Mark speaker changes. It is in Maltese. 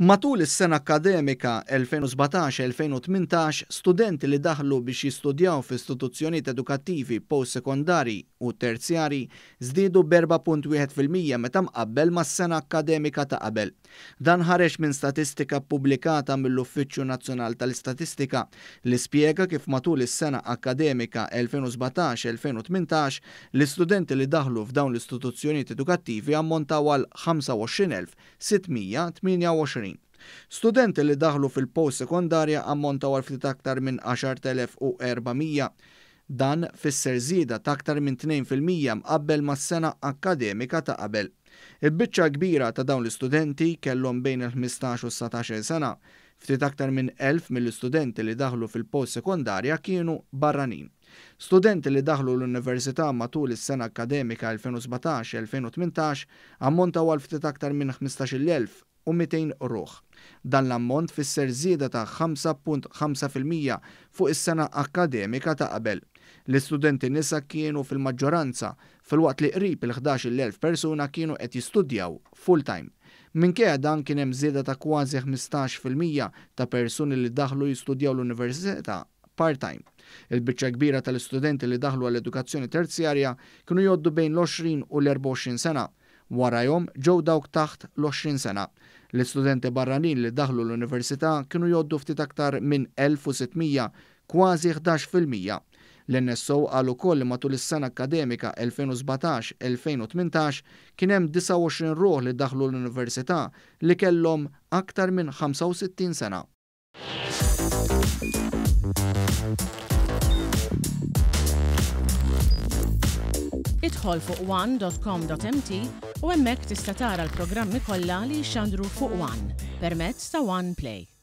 Speaker 1: Matul is-sena akkademika 2017-2018, studenti li daħlu biex jistudjaw f'istituzzjonijiet edukattivi post-sekondarji u terzjarji żdiedu b'4.1% meta mqabbel mas-sena akkademika ta' qabel. Dan ħareġ minn statistika ppubblikata mill-Uffiċċju Nazzjonal tal-Istatistika li spjega kif matul is-sena akkademika 2017-2018 l-istudenti li daħlu f'dawn l-istituzzjonijiet edukattivi ammontaw għal 25,000 628. Studenti li daħlu fil-post-sekondarja ammontaw għal ftit aktar minn 10,400. Dan fisser żieda ta' aktar minn 2% mqabbel mas-sena akkademika ta' qabel. Il-biċċa l-kbira ta' dawn l-istudenti kellhom bejn il-15 u s-19-il sena. Ftit aktar minn 1,000 mill-istudenti li daħlu fil-post-sekondarja kienu barranin. Studenti li daħlu l-università matul is-sena akkademika 2017-2018 ammontaw għal ftit aktar minn 15,200 ruħ. Dan l-ammont fisser żieda ta' 5.5% fuq is-sena akkademika ta' qabel. L-istudenti nisa kienu fil-maġġoranza, filwaqt li qrib il-11,000 persuna kienu qed jistudjaw full-time. Minkejja dan kien hemm żieda ta' kważi 15% ta' persuni li daħlu jistudjaw l-università part-time. Il-biċċa kbira tal-istudenti li daħlu għall-edukazzjoni terzjarja kienu jgħoddu bejn l-20 u l-24 sena. Warajhom ġew dawk taħt l-20 sena. L-istudenti barranin li daħlu l-università kienu jgħoddu ftit aktar minn 1,600, kważi 11%. L-NSO qal ukoll li matul is-sena akkademika 2017-2018 kien hemm 29 ruħ li daħlu l-università li kellhom aktar minn 65 sena.
Speaker 2: Idħol fuq one.com.mt u hemmhekk tista' tara l-programmi kollha li jixxandru fuq One permezz ta' One Play.